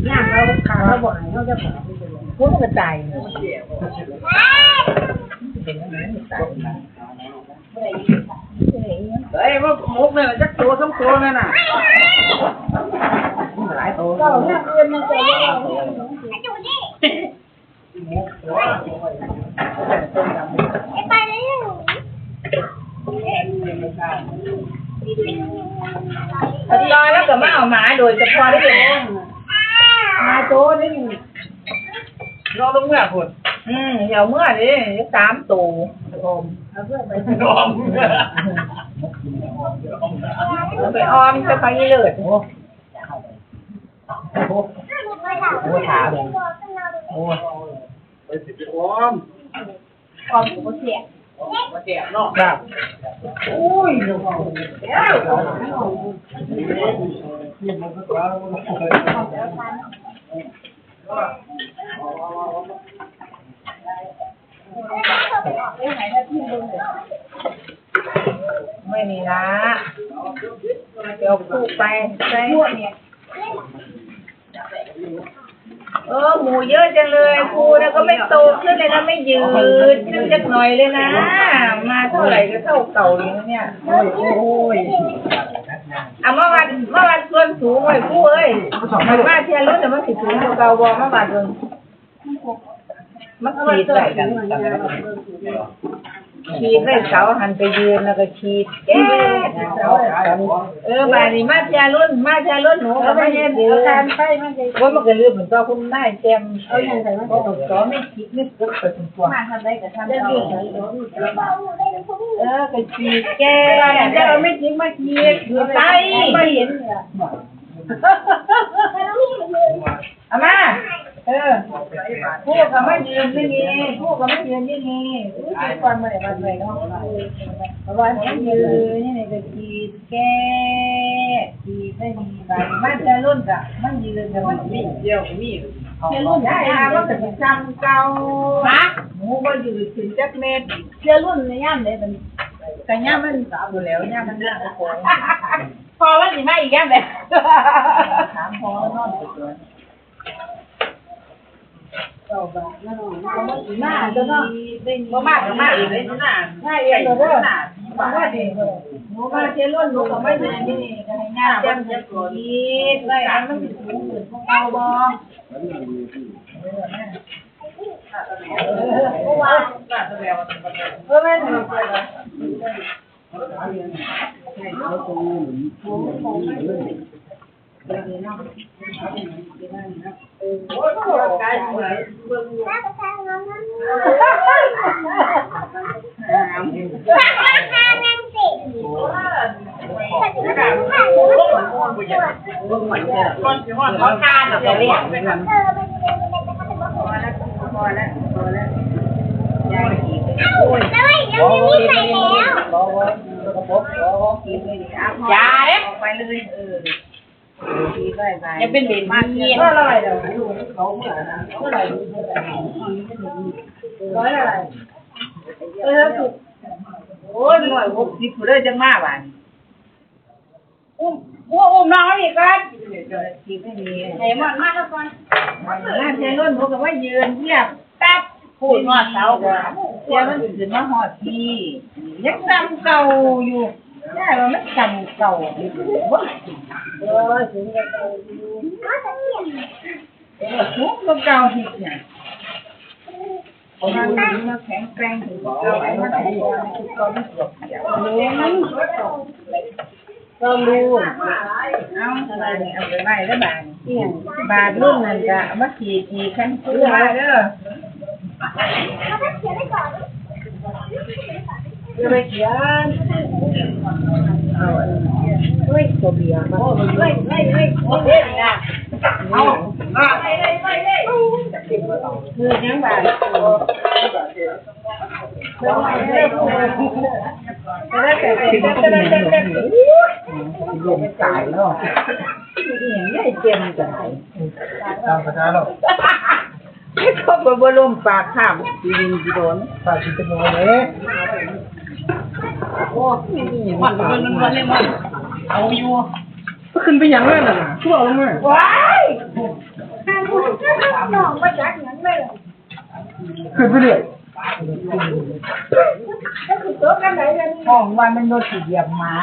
ຍ່າງເຮົາ ຂາເຮົາບໍ່ໃຫ້ເຮົາຈະ ໂອ້ ມັນກະຕາຍ ເປັນຫຍັງມັນຕາຍ. ເອີຍ ໝົກນັ້ນຈັກໂຕສອງໂຕນັ້ນນະ ຫຼາຍໂຕ ເຈົ້າເລື່ອງອື່ນມັນກໍບໍ່ເວົ້າ. ຕາລອຍແລ້ວກໍມາເອົາໝາໂດຍສະເພາະເດ້ ໝາໂຕນີ້ ລອລົງເມືອພຸ້ນ ອືມ ຊິເອົາເມືອເດ້ ສາມໂຕ ເອົາເມືອໄປ ເອົາໄປອອມໃສ່ຜັກອີເລີດ. ໂອ້ ໂອ້ ໂອ້ ຖາມ ໂອ້ຍ ໄປຊິໄປອອມ ອອມກໍບໍ່ແຊບ ອອມກໍບໍ່ແຊບເນາະ ໂອ້ຍ ມື້ນີ້ລະ ເອົາຄູ່ໄປໃສ່ ເອີ ໝູເຍີະຈັງເລີຍ ຄູນະກໍໄມ່ໂຕຂຶ້ນເລີຍນະ ໄມ່ຍືດຂຶ້ນຈັກໜ້ອຍເລີຍນະ ມາເທົ່າໃດກໍເທົ່າເກົ່າເລີຍເນຍ ໂອ້ຍ ໂອ້ຍ ເອົາມາວັດ ມາວັດສ່ວນສູງໄວ້ຄູເອີຍ ມາເທື່ອລຸ້ນແລ້ວມັນຊິສູງກວ່າເກົ່າບໍ່ ມາວັດເບິ່ງ. ມັນຂີດໄວ້ກັນ ຂີດໄວ້ເສົາຫັ້ນໄປຢືນ ແລ້ວກໍຂີດແກ້ ເອີ ບາດນີ້ມາເທື່ອລຸ້ນ ມາເທື່ອລຸ້ນ ໜູກໍມາເຮັດ ເອີ ໂອ້ຍ ມັນກໍລືມຕົວະ ຄຸນນາຍແຈ່ມ ເອົາຫຍັງໃສ່ມາ ບໍ່ຕ້ອງຕໍ່ ມີຂີດມີເກີດໄປພຸ້ນຕົວະ ມາທຳໃດກໍທຳເອົາ ເອີ ກໍຂີດແກ້ ເຈົ້າເອົາແມ່ຈິກມາຂີດ ໃສ່ ບໍ່ເຫັນ ເອົາມາ ເອີ ຜູ້ກໍມາຢືນຢູ່ນີ້ ຜູ້ກໍມາຢືນຢູ່ນີ້ ຜູ້ທີ່ກ່ອນບໍ່ໄດ້ມາຊ່ວຍເນາະ ເພາະວ່າມັນຢືນຢູ່ນີ້ກໍຂີດແກ້ ຂີດໄວ້ນີ້ ບາດນີ້ມາເທື່ອລຸ້ນກໍມາຢືນກໍມາຂີດ ດຽວກໍມີ ເທື່ອລຸ້ນ ໄດ້ລະ ມັນກໍຊິຊ່ຳເກົ່າ ຫະ ໝູບໍ່ຢືນຂຶ້ນຈັກເມັດ ເທື່ອລຸ້ນໃນຍາມໃດບັດນີ້ ກໍຍາມມັນ ພຸ້ນແລ້ວ ຍາມມັນໜ້າຂອງ ພໍ່ມັນຊິມາອີກຍາມໃດ ຖາມພໍ່ນອນໄປກ່ອນ. ເກົ້າບາດເນາະ ມາຕົວະເນາະ ບໍ່ມາກໍມາເອງເດ້ ມາເອງໂລດເດີ ມາເອງໂລດ ໜູມາເທລົນ ໜູກໍມາຢູ່ນີ້ ກໍໃຫ້ຍ່າແຈ່ມສະກິດໄວ້ ມັນຊິສູງຂຶ້ນກວ່າເກົ່າບໍ່? ເອີ ເອີ ແມ່ນ ຢ່າເດ້ ໄປເລີຍ ເອີ ຢ່າເປັນເບນເມຍ ໂອ້ຍ ຮ້ອຍຫົກສິບພຸ້ນເດີ ຈັ່ງມາບາດນີ້ ອຸ້ມ ອຸ້ມ ອຸ້ມນ້ອງເຮົາອີກກ່ອນ ໃຫ້ມອນມາເຮົາກ່ອນ ມາເທລົນ ເພິ່ນກໍມາຢືນທຽບ ແປັບ ພຸ້ນຮອດເສົາ ເພື່ອມັນຊິຂຶ້ນມາຮອດພີ້ ຍັງຊ່ຳເກົ່າຢູ່ ຍາຍວ່າມັນຊ່ຳເກົ່າ ເອີ ສູງກວ່າເກົ່າຢູ່ ເອີ ສູງກວ່າເກົ່າເຮັດຫຍັງ ເອົາມາແຂງແກງຂຶ້ນ ເອົາໄວ້ມາໃສ່ກ່ອນ ເອົາໄວ້ມາໃສ່ກ່ອນ ລອງດູ ເອົາ ບາດນີ້ເອົາໄປໄວ້ເດີບາດນີ້ ບາດລຸ້ນນັ້ນກະເອົາມາຂີດອີກ ຄັນຄືມາເດີ ຢ່າໄປຂຽນ ເອົາ ໂອ້ຍ ຕົວເບຍ ໂອ້ຍ ໂອ້ຍ ໂອ້ຍ ເອົາ ຄືຫຍັງບາດ ລົມຕາຍເນາະ ອີຫຍັງໄດ້ເຕັມກະໄດ້ ຕາມພາສາເນາະ ເຂົາກໍບໍ່ລົມປາກຂ້າມ ຊິດິນຊິໂດນ ປາກຊິໂດນເດ້ ໂອ້ຍ ມັນ ມັນ ມັນ ມັນ ເອົາຢູ່ ມັນຂຶ້ນໄປຫຍັງນັ້ນນະ ຄືເອົາລົງມາ ວ້າຍ ນ້ອງບໍ່ຈັກຫຍັງເລີຍ ຂຶ້ນໄປເລື້ອຍ ມັນຊິຕົກອັນໃດລະນີ້ ນ້ອງວ່າມັນລົດຊິຢຽບໝາ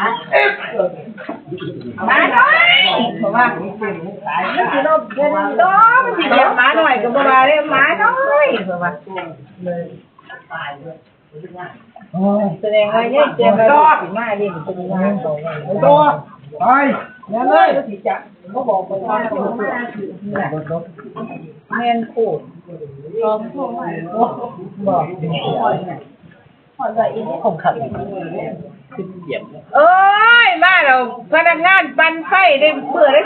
ໝານ້ອຍ ເພາະວ່າມັນຊິລົບ ມັນຊິຢຽບໝານ້ອຍກໍບໍ່ວ່າເດ້ ໝານ້ອຍ ເພາະວ່າ ໂອ້ຍ ສະແດງວ່າຍາຍແຈ່ມລະດູກຊິມາຫຼິ້ນເປັນງານບໍ່ໄດ້ ໄປ ແມ່ນເລີຍ ບໍ່ບອກເພິ່ນວ່າມາ ແມ່ນໂພດ ບອກ ເອີຍ ມາແລ້ວ ພະນັກງານປັ່ນໄຟໄດ້ມື້ລະ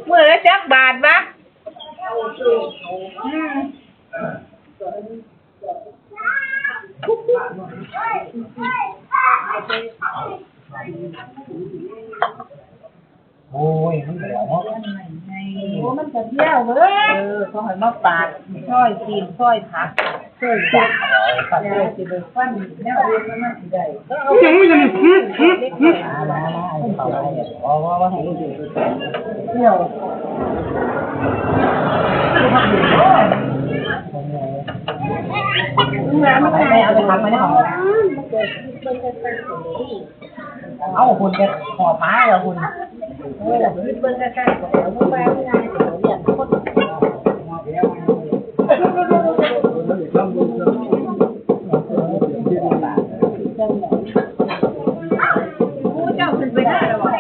ມື້ລະຈັກບາດວະ? ອືມ ໂອ້ຍ ມັນແຫຼວເນາະ ໂອ້ ມັນກະດຽວເວີຍ ເອີ ເຂົາໃຫ້ມາປາດ ຊອຍຊີ້ນ ຊອຍຜັກ ເຄີຍຈັບ ຢາກຊິໄດ້ຟັນແນວອື່ນມັນຊິໄດ້ ເອີ ເອົາ ເອົາ ເອົາ ເອົາ ເອົາ ເອົາ ເອົາ ເອົາໄປທຳໄວ້ໃນຫ້ອງ ເອົາ ພຸ້ນໄປຂໍມາແລ້ວພຸ້ນ ໂອ້ຍ ເບິ່ງກະຊັ້ນ ເອົາມືໄປເອົາເວລາໃຫ້ເຂົາວຽກຄົນ ເຈົ້າຂຶ້ນໄປໄດ້ແລ້ວບໍ່?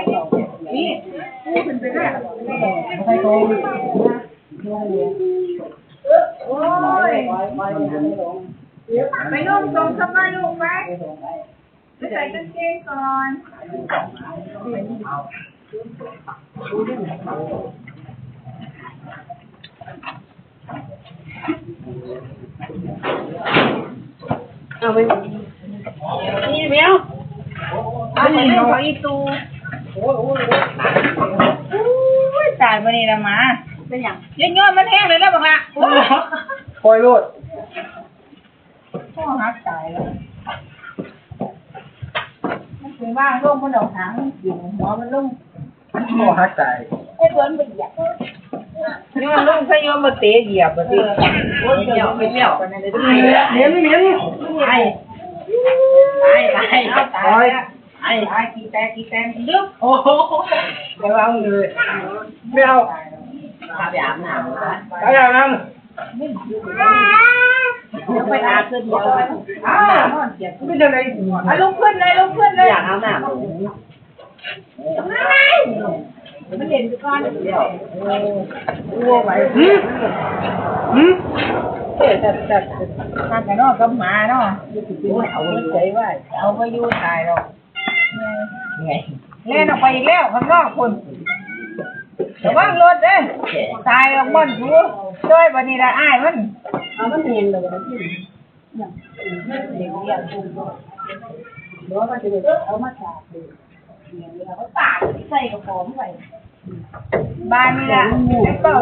ນີ້ ຂຶ້ນໄປໄດ້ແລ້ວບໍ່? ໂອ້ຍ ໄປນຸ່ງສົ່ງສະບາຍລູກໄປ ໄປໃສ່ກາງເກງກ່ອນ ເອົາໄປ ນີ້ແມວ ເອົາໄປເອົາອີ່ຕູ້ ໂອ້ຍ ຕາຍ ມື້ນີ້ລະໝາ ເປັນຫຍັງ? ຢ່າຍ້ອນມັນແຮງເລີຍນະບັກຫຼ້າ ໂອ້ຍ ປ່ອຍໂລດ. ຄໍຫັກຕາຍແລ້ວ ມັນໄປວາງລົງ ມັນເອົາຫາງມັນກິນຫົວມັນລົງ ຄໍຫັກຕາຍ ໄອ້ເພິ່ນໄປຢຽບ ຍ້ອນລົງຊະ ຍ້ອນບໍ່ເຕະຢຽບ ເອີ ໂອ້ຍ ເໝັນ ເໝັນ ຕາຍ ຕາຍ ຕາຍ ຕາຍ ຕາຍ ຕາຍ ຂີ້ແຕກ ຂີ້ແຕກ ດຶບ ໂອ້ໂຫ ໄປວາງເລີຍ ແມວ ພາໄປອາບນ້ຳ ໄປອາບນ້ຳ ໄປອາບເທື່ອດຽວ ອ້າວ ເປັນຈັ່ງໃດ ອາ ລຸກຂຶ້ນເລີຍ ລຸກຂຶ້ນເລີຍ ຢາກອາບນ້ຳ ມັນເຫັນກ່ອນ ໂອ້ ໄປ ຫື ຫື ເອີ ຈັດ ຈັດ ມັນກະນອນກັບໝາເນາະ ໂອ້ຍ ເອົາໃຈໄວ້ ເອົາບໍ່ຢູ່ ຕາຍແລ້ວ. ແລ່ນອອກໄປອີກແລ້ວຂ້າງນອກພຸ້ນ ລະວັງລົດເດີ ຕາຍອອກບ່ອນສູ ຊ່ອຍບາດນີ້ລະ ອ້າຍມັນ ເອົາມັນແມ່ນແລ້ວ ມັນເຫັນ ມັນເຫັນ ບໍ່ວ່າຈະເອົາມາຕາກ ເອົາຕາກໃສ່ກະປອງໄວ້. ບ້ານນີ້ລະ ໄປເປົ່າ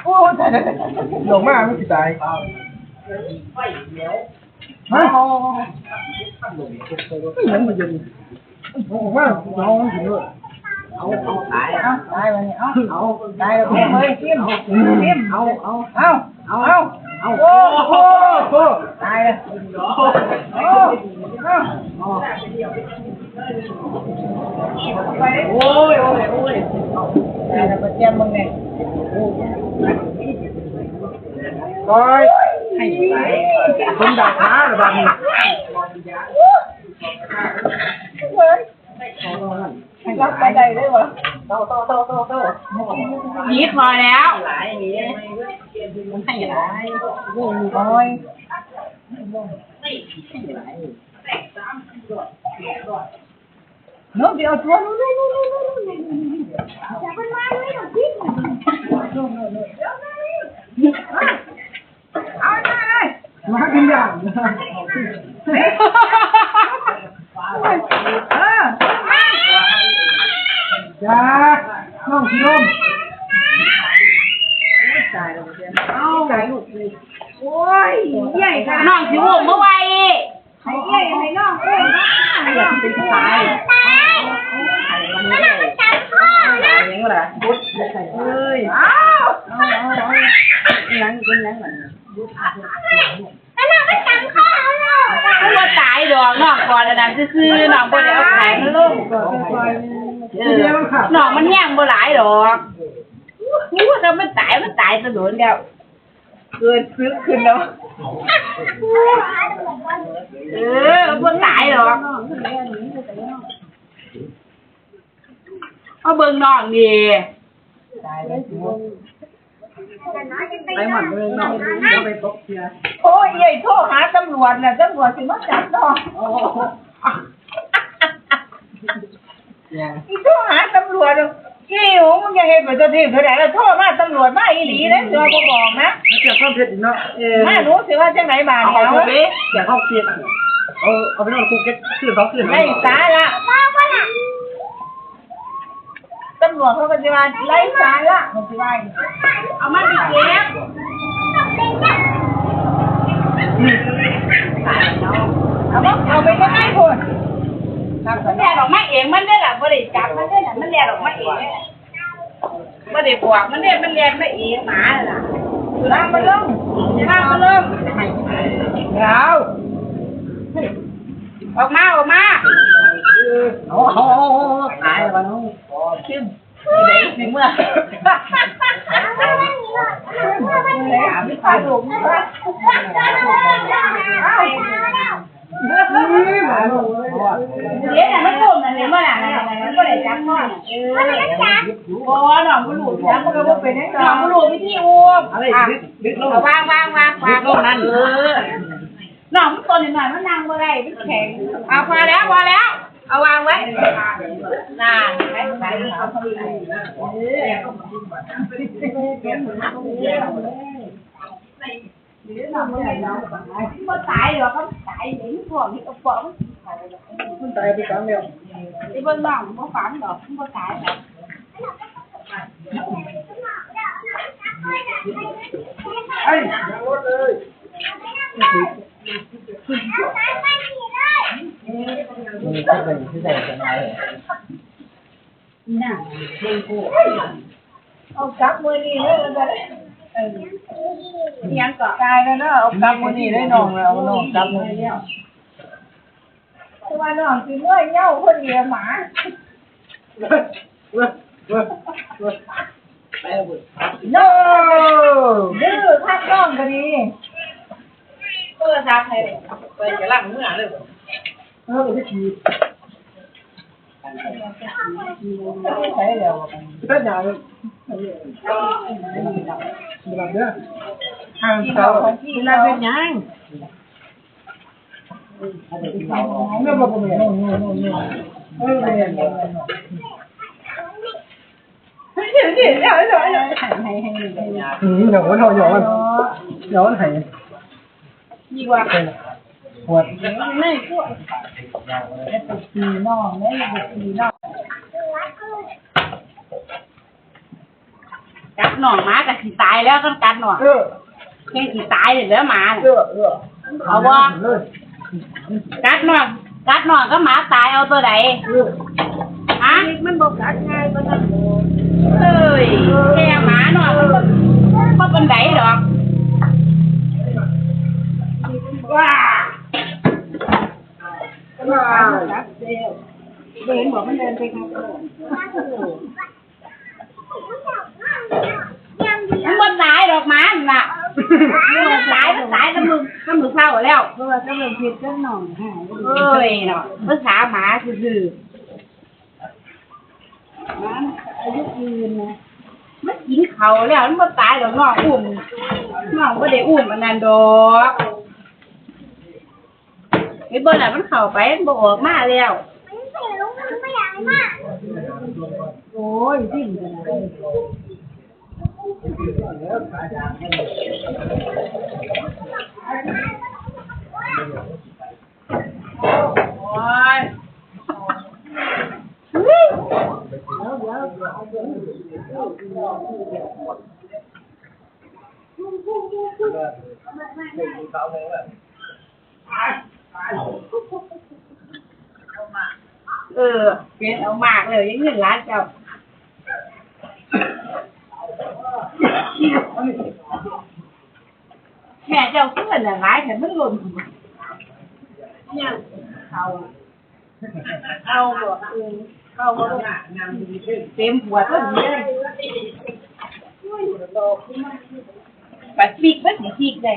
ໂອ້ ຕາຍ ຕາຍ ຕາຍ ຕາຍ ອອກມາມັນຊິຕາຍ ຮະ ມັນບໍ່ເຢັນ ອອກມາ ເອົາມັນກິນໂລດ ເອົາ ເອົາ ຕາຍ ເອົາ ຕາຍບາດນີ້ ເອົາ ເອົາ ຕາຍແລ້ວເວີຍ ຊິມ ຊິມ ເອົາ ເອົາ ເອົາ ເອົາ ເອົາ ໂອ້ໂຫ ຕາຍແລ້ວ ໂອ້ ເອົາ ໂອ້ຍ ໂອ້ຍ ໂອ້ຍ ຕາຍແລ້ວ ໄປຕຽມເບິ່ງແດ່ ໂອ້ຍ ຄົນດາຂາລະບາດນີ້ ເອີຍ ລັບໄປໄດ້ເລີຍຫວາ? ໜີພໍແລ້ວ ມັນໃຫ້ຫຼາຍ ໂອ້ຍ ນ້ອງຊິເອົາຕົວ ຈັບມັນມາເລີຍ ເອົາໜ້າເລີຍ ມາກິນຢາງ ເອີ ຢ່າ ນ້ອງຊິລົ້ມ ຕາຍແລ້ວ ເອົາ ນ້ອງຊິອຸ້ມມາໄວ້ ໃຫ້ເອື້ອຍໃຫ້ນ້ອງເອີ້ນມາ ເປັນສາຍ ຕາຍ ມັນເອົາໄປຈັບຄໍນະ ເອີ ເອີຍ ເອົາ ເອົາ ເອົາ ເອົາ ອີຫຍັງ ເປັນຫຍັງບັດນີ້? ມັນເອົາໄປຈັບຄໍເຮົາໂລດ ມັນບໍ່ຕາຍດອກ ນ້ອງກອດອັນນັ້ນຊື່ໆ ນ້ອງບໍ່ໄດ້ເອົາໄຂ້ມັນລົງ ເອີ ນ້ອງມັນແຮງບໍ່ຫຼາຍດອກ ໂອ້ ຖ້າມັນຕາຍ ມັນຕາຍແຕ່ດົນແລ້ວ ເກີດຊຶກຂຶ້ນແລ້ວ ເອີ ບໍ່ຕາຍດອກ ມາເບິ່ງນ້ອງນີ້ ໄປໝົດເລີຍເນາະ ບໍ່ໄດ້ຕົກເທື່ອ ໂອ້ຍ ເອື້ອຍໂທຫາຕຳຫຼວດນະ ຕຳຫຼວດຊິມາຈັບນ້ອງ ອີໂທຫາຕຳຫຼວດ ອີຫູ ມຶງຢາກເຮັດໄປຕົວະທີບເທົ່າໃດລະ ໂທມາຕຳຫຼວດມາອີ່ຫຼີເດ້ ເສືອບໍ່ບອກນະ ເຈົ້າຄວາມເທັດອີກເນາະ ເອີ ມາ ໜູຊິວ່າຈັ່ງໃດບາດນີ້ ເອົາ ເອົາ ເອົາໄປນອນຄຸກຈັກຄືນສອງຄືນ ໄຮ້ສາລະ ຕຳຫຼວດເຂົາກໍຊິວ່າໄຮ້ສາລະ ເຂົາຊິວ່າ ເອົາມາໄປເກັບ ເອົາມາ ເອົາໄປໄປພຸ້ນ ມັນແລ່ນອອກມາເອງມັນເດ້ລະ ບໍ່ໄດ້ຈັບມັນເດ້ລະ ມັນແລ່ນອອກມາເອງ ບໍ່ໄດ້ບອກມັນເດ້ ມັນແລ່ນມາເອງ ໝານັ້ນນະ ວາງມັນລົງ ວາງມັນລົງ ດາວ ອອກມາ ອອກມາ ເອົາ ເອົາ ເອົາ ເອົາ ຕາຍແລ້ວເນາະ ຊິ ຊິເມືອ ເດ້ ມັນອຸ້ມນັ້ນ ເຫັນບໍ່ລະ ນັ້ນ ນັ້ນ ມັນບໍ່ໄດ້ຈັບນ້ອງ ເອີ ບໍ່ ນ້ອງບໍ່ຮູ້ຈັກ ມັນກໍບໍ່ເປັນຫຍັງດອກ ນ້ອງບໍ່ຮູ້ວິທີອຸ້ມ ເອົາໄວ້ ອ່ະ ດຶກ ດຶກລົງ ເອົາວາງ ວາງ ວາງ ວາງ ດຶກລົງນັ້ນ ເອີ ນ້ອງມັນຕົວນ້ອຍໆ ມັນນັ່ງບໍ່ໄດ້ ມັນແຂງ ເອົາ ພໍແລ້ວ ພໍແລ້ວ ເອົາວາງໄວ້ ນັ້ນ ໄປ ໄປ ເອົາ ບໍ່ຕາຍດອກ ມັນຕາຍເອງ ມັນພ້ອມທີ່ເອົາປອກມັນກິນເຂົ້າ ມັນຕາຍໄປສາມແລ້ວ ໄປເບິ່ງນ້ອງ ບໍ່ຝັນດອກ ມັນບໍ່ຕາຍດອກ ເອີຍ ເອົາກັບມື້ນີ້ເດີ ວ່າຊັ້ນ ເອີ ອີຫຍັງເກາະ ຕາຍແລ້ວເນາະ ເອົາກັບມື້ນີ້ເດີ ນ້ອງ ເອົານ້ອງກັບມື້ນີ້ ຄືວ່ານ້ອງຊິເມືອເຍົາຄົນດຽວໝາ ໂນ ດື້ຄັກນ້ອງກໍດີ ໂທລະສັບໃຫ້ ຂ້ອຍກຳລັງເມືອເລີຍ ເອີ ໄປຂີ່ ໃຊ້ແລ້ວ ເປັນຫຍັງ ເວລາເດີ ຫ້າມເຊົາ ເວລາເປັນຫຍັງ? ອືມ ດຽວມັນເອົາ ດຽວມັນ ດຽວມັນໃຫ້ ດີກວ່າ ຂວດ ໃນຂວດ ໄປຕີນ້ອງ ໄປຕີນ້ອງ. ກັດນ້ອງ ໝາກໍຊິຕາຍແລ້ວ ຄັນກັດນ້ອງ ເອີ ແຮງຊິຕາຍເລີຍເດີໝາ ເອີ ເອີ ເອົາບໍ່? ເອີ ກັດນ້ອງ ກັດນ້ອງກັບໝາຕາຍ ເອົາຕົວໃດ? ເອີ ຮະ? ມັນບໍ່ກັດງ່າຍປານນັ້ນ ເອີຍ ແຕ່ໝານ້ອງມັນບໍ່ ບໍ່ປານໃດດອກ ວ້າ ກັດແລ້ວ ບໍ່ເຫັນບໍ່ ມັນເດີນໄປຫາ ມັນບໍ່ຕາຍດອກໝານັ້ນນະ ມັນຕາຍ ມັນຕາຍແຕ່ມື້ ແຕ່ມື້ເຊົ້າແລ້ວ ເພາະວ່າກຳລັງຜິດກັບນ້ອງ ເອີຍເນາະ ພາສາໝາຊື່ໆ ໝາອາຍຸຢືນນະ ມັນກິນເຂົ້າແລ້ວ ມັນບໍ່ຕາຍດອກ ນ້ອງອຸ້ມ ນ້ອງບໍ່ໄດ້ອຸ້ມອັນນັ້ນດອກ. ເຫັນບໍ່ລະ ມັນເຂົ້າໄປ ມັນບໍ່ອອກມາແລ້ວ ໂອ້ຍ ໂອ້ຍ. ເອີ ເປັນເອົາມາກແລ້ວ ຢ່າງເງິນຫຼານເຈົ້າ ແມ່ເຈົ້າຄືເງິນຫຼາຍແທ້ ມັນລົ້ນຫຍັງ ເຂົາ ເອົາບໍ່ ເອີ ເອົາບໍ່ ເຕັມຂວດພໍດີເລີຍ ບັດປິກ ບັດຊິປິກໄດ້.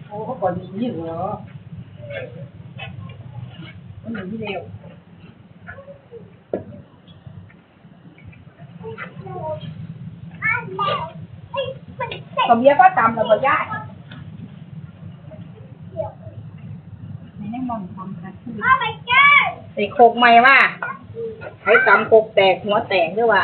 ໂອ້ ເຂົາກໍດີຢູ່ເນາະ ມັນດີແລ້ວ. ເຂົ້າບຽພາຕຳແລ້ວບໍ່ຍາຍ? ໄດ້ຄົກໃໝ່ມາ ໃຜຕຳຄົກແຕກຫົວແຕກເດີວ່າ.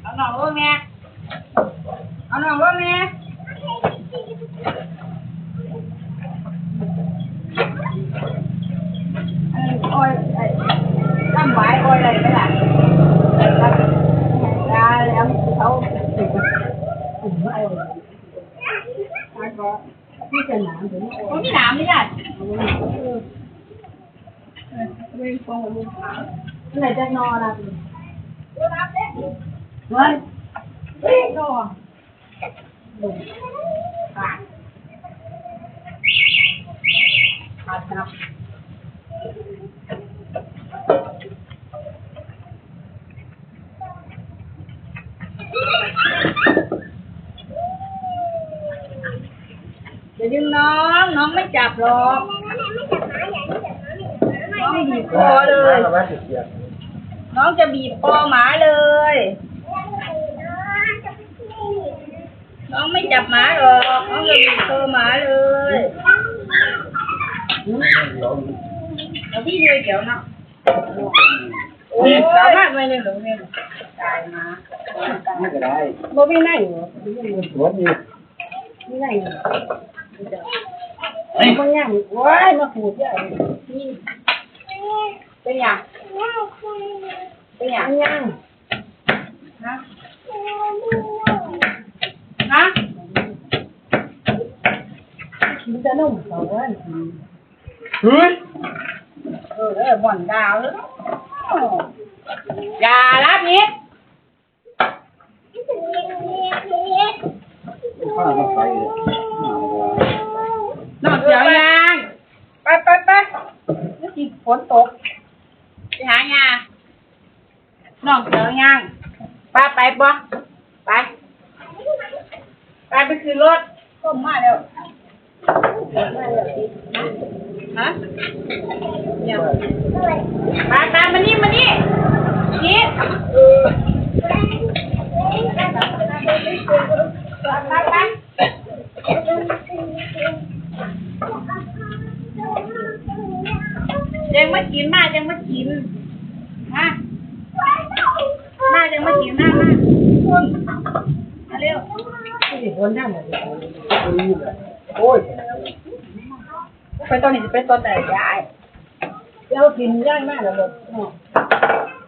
ເອົານ້ອງລົງແດ່ ເອົານ້ອງລົງແດ່. ອັນນີ້ອ້ອຍ ອ້າຍ ລຳຫວາຍອ້ອຍໄດ້ໄໝລະ? ລະ ລະ ລະ ເຂົາ ມັນບໍ່ມີໜາມເດ້ ບໍ່ມີໜາມເດ້ຍາຍ. ເອີ ເອີ ເບິ່ງຂອງມັນ ມັນໄດ້ຈັກໜໍ່ລະ? ເຮີ້ຍ ເອີ ໜໍ່ ຂາດ ຂາດໜັກ. ລອກ ນ້ອງຈະບີບຄໍເລີຍ ນ້ອງຈະບີບຄໍໝາເລີຍ. ນ້ອງໄມ່ຈັບໝາດອກ ນ້ອງຈະບີບຄໍໝາເລີຍ. ເອົາພີ່ເລີຍດຽວເນາະ ໂອ້ຍ ສາມາດໄວ້ເລີຍເນາະ ຕາຍມາ ມັນກໍໄດ້ ບໍ່ມີໃນບໍ່? ມີໃນ ມີໃນ ມັນຍັງ ໂອ້ຍ ມາຂູດເຍາະ ເປັນຫຍັງ? ເປັນຫຍັງ? ຍັງ ຮະ? ຮະ? ກິນແຕ່ນົມເຂົາເດ້ ເຮີ້ຍ ເອີ ເອີ ບ່ອນດາວເດີ ຢ່າລະພິດ ນ້ອງສຽວຍ່າງ ໄປ ໄປ ໄປ ມັນຊິຝົນຕົກ ໄປຫາຍ່າ. ນ້ອງສາວຍ່າງ ປ້າໄປບໍ່? ໄປ ໄປ ໄປຂຶ້ນລົດ ລົມມາແລ້ວ ຮະ? ໄປ ໄປ ມານີ້ ມານີ້ ນີ້ ໄປ ໄປ ໄປ. ຈັ່ງມາກິນ ມາຈັ່ງມາກິນ ມາ ມາຈັ່ງມາກິນ ມາ ມາ ມາເລັວ. ໂອ້ຍ ໄປຕອນນີ້ຊິໄປຕອນໃດຍາຍ? ເອົາກິນຍາຍມາແລ້ວບໍ່?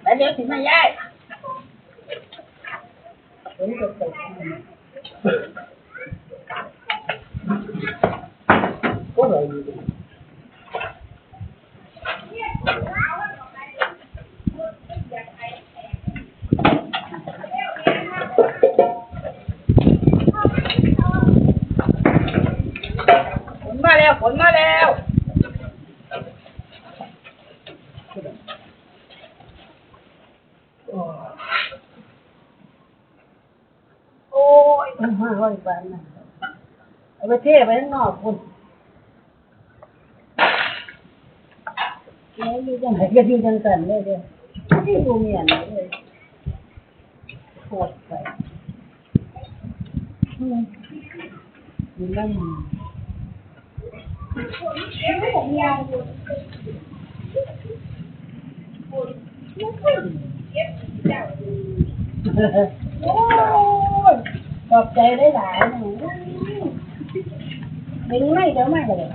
ໄປເອົາກິນມາຍາຍ. ຝົນມາແລ້ວ ຝົນມາແລ້ວ. ໂອ້ຍ ໂອ້ຍ ເອົາມາໄວ້ບ້ານນັ້ນ ເອົາໄປເທໄວ້ຂ້າງນອກພຸ້ນ ແມ່ນຢູ່ຈັ່ງໃດກໍຢູ່ຈັ່ງຊັ້ນເລີຍເດີ້ ບໍ່ມີອັນໃດເລີຍ ໂພດໄປ ອືມ ຢູ່ນຳ ໂອ້ຍ ຂອບໃຈຫຼາຍໆ ເປັນໄງ ດຽວມາກໍໄດ້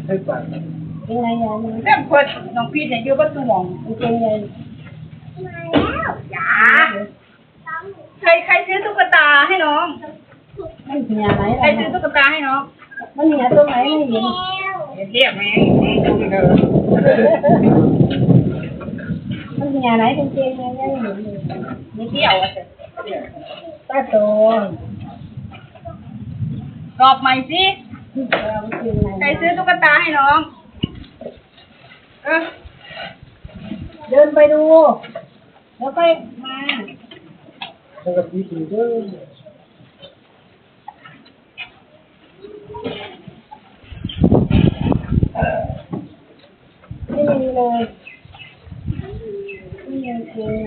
ເປັນໄງຍາຍ ແມ່ນເພິ່ນ ນ້ອງພີດນີ້ຢູ່ເບິດທຸກໝ່ອງ ເປັນໄງ ມາແລ້ວ ຈ້າ. ໃຄ ໃຄຊື້ຕຸກກະຕາໃຫ້ນ້ອງ? ມັນເຫຍໄດ໋ ໃຄຊື້ຕຸກກະຕາໃຫ້ນ້ອງ? ມັນເຫຍຕົງໃດ? ມັນເຫຍ ເຫຍແທ້ແມ່ງ ມັນເຫຍໄດ໋ ກາງເກງແມ່ງຍັງເຫັນຢູ່ ມີທ່ຽວວ່າຊັ້ນ ຕາໂຕ ຕອບໃໝ່ຊິ ເອີ ມັນເປັນຫຍັງ? ໃຄຊື້ຕຸກກະຕາໃຫ້ນ້ອງ? ເອີ ເດີນໄປດູ ແລ້ວຄ່ອຍມາ ແລ້ວກໍຕິດຢູ່ເດີ. ນີ້ເລີຍ ນີ້ເລີຍ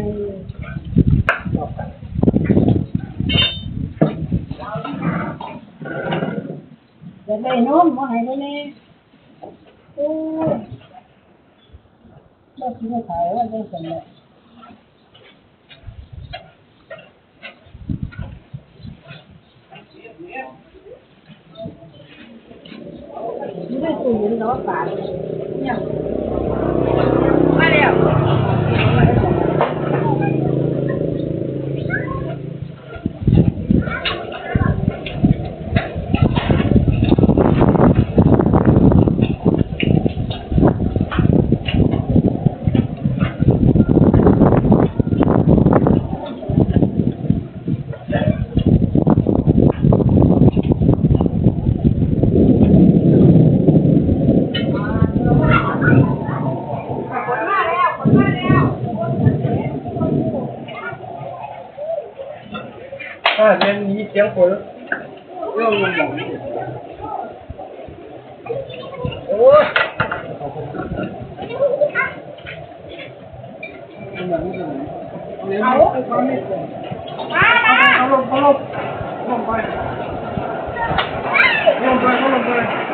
ຢາກໄດ້ນົມ ບໍ່ໃຫ້ບໍ່ແນ່ ໂອ້ຍ. ບໍ່ກິນເຂົ້າວ່າຈັ່ງຊັ້ນແຫຼະ ຢູ່ໃນຕູ້ເຢັນເນາະ ປານ ມາແລ້ວ. ອ່າ ແມ່ນມີສຽງຄົນ ເລື່ອງມັນ ເອີ ໂອ້ຍ ເອົາ ເອົາລົງ ເອົາລົງ ເອົາລົງ ເອົາລົງໄປ ເອົາລົງໄປ ເອົາລົງໄປ.